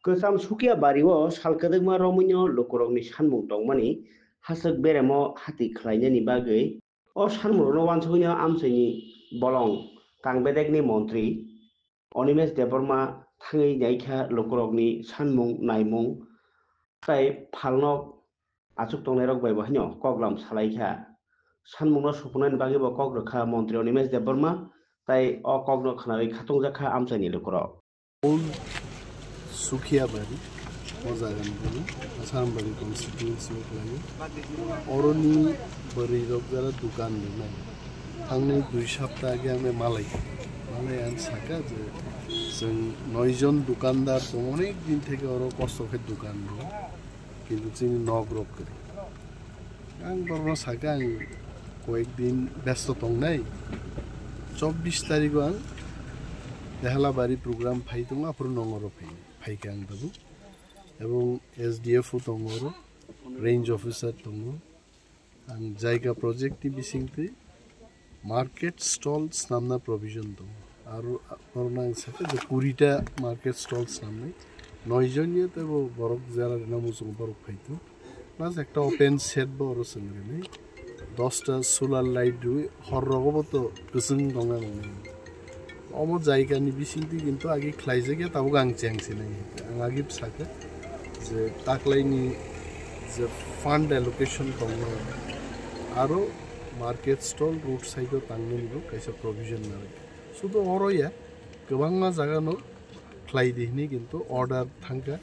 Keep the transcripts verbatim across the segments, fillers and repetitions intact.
Kwcham Sukia bari o sal kwdwkma romwino lukurokni sanmung tongmani haswk beremo hati khlainani bagwi o sanmungrokno uansugwino amchaini bolong kang bedekni montri Animesh Debbarma thangwi naikha lukurokni sanmung naimung tei phalnok achuk tongnairok bai bo haino koklam salaikha. Sanmungno supunani bagwi bo kok rwkha montri Animesh Debbarma tei o kokno khnawi khatungjak kha amchaini lukurok. Old Sukiabari, o jagani bono Asarambari constituency o khlaio. Oroni bwrwi rok jara dukan rwnai. Thangnai dui sapta age ang malai, malai ang saka je chwng noi jon dukandar tongo, onek din theke oro kosto khe dukan rwo, kintu chini nok rok kwrwi. Ang borokno sakha, ang koyek din besto tongnai. Chobbish tarigo ang Dehalabari program phai tongo, aphuru nongoro phai, phaikha ang tabuk. Ebong S D F o tongo oro, range officer tongo. Ang jaiga project ni bisingtwi market stall snamna provision tongo. Aro borokno ang sakha je kurita market stall snamnai. Noi jon ya tebo borok jera rina muchungo borok phai tongo. Plus ekta open shed bo oro chwng rinai. Dosta solar light rwi hor rogo bo to kwchwng tongna nangni. Omo jaigani bisingtwi kintu agi khlaijak ya tabuk ang cheng sinai. Ang agi sakha je taklaini je fund allocation tongnai aro market stall road side o tangnani bo kaisa provision nanai. Sudo oro ya kwbangma jaga no khlai di hwnwi kintu order thangkha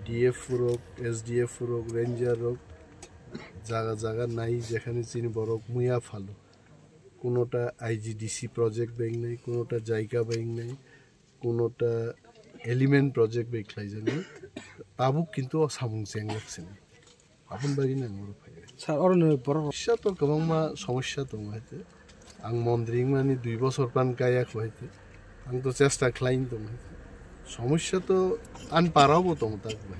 D F rok, S D F rok, ranger rok jaga jaga nai jekhani chini borok muya phalo. Kunota I G D C project bai wngnai, kunota jaiga bai wngnai, kunota element project bai khlaijaknai. Tabuk kintu o samung chengjak sini. Aboni bagwi nang oro phai. Sir, oro ni borok somosya to kwbangma somosya tongo hai te. Ang montri wngmani dui bosor pan kaya kho hai te. Ang to chesta khlai tong hai te. Somosya to ani para bo tong tak bai.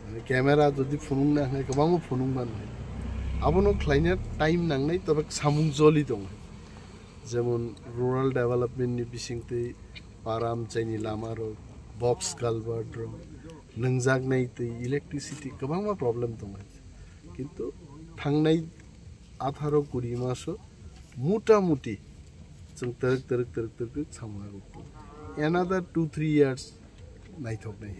Mane camera jodi phunung na hai kwbangma phunung man hai. Abono khlaina time nangnai, tobe samung joli tong hai. Jemon rural development ni bisingtwi param chaini lama rok, box culvert rok, nwngjak nai twi, electricity kwbangma problem tong hai. Kintu thangnai atharo kuri maso muta muti chwng twrwk twrwk twrwk twrwk samung abo. Another two three years naithok nai.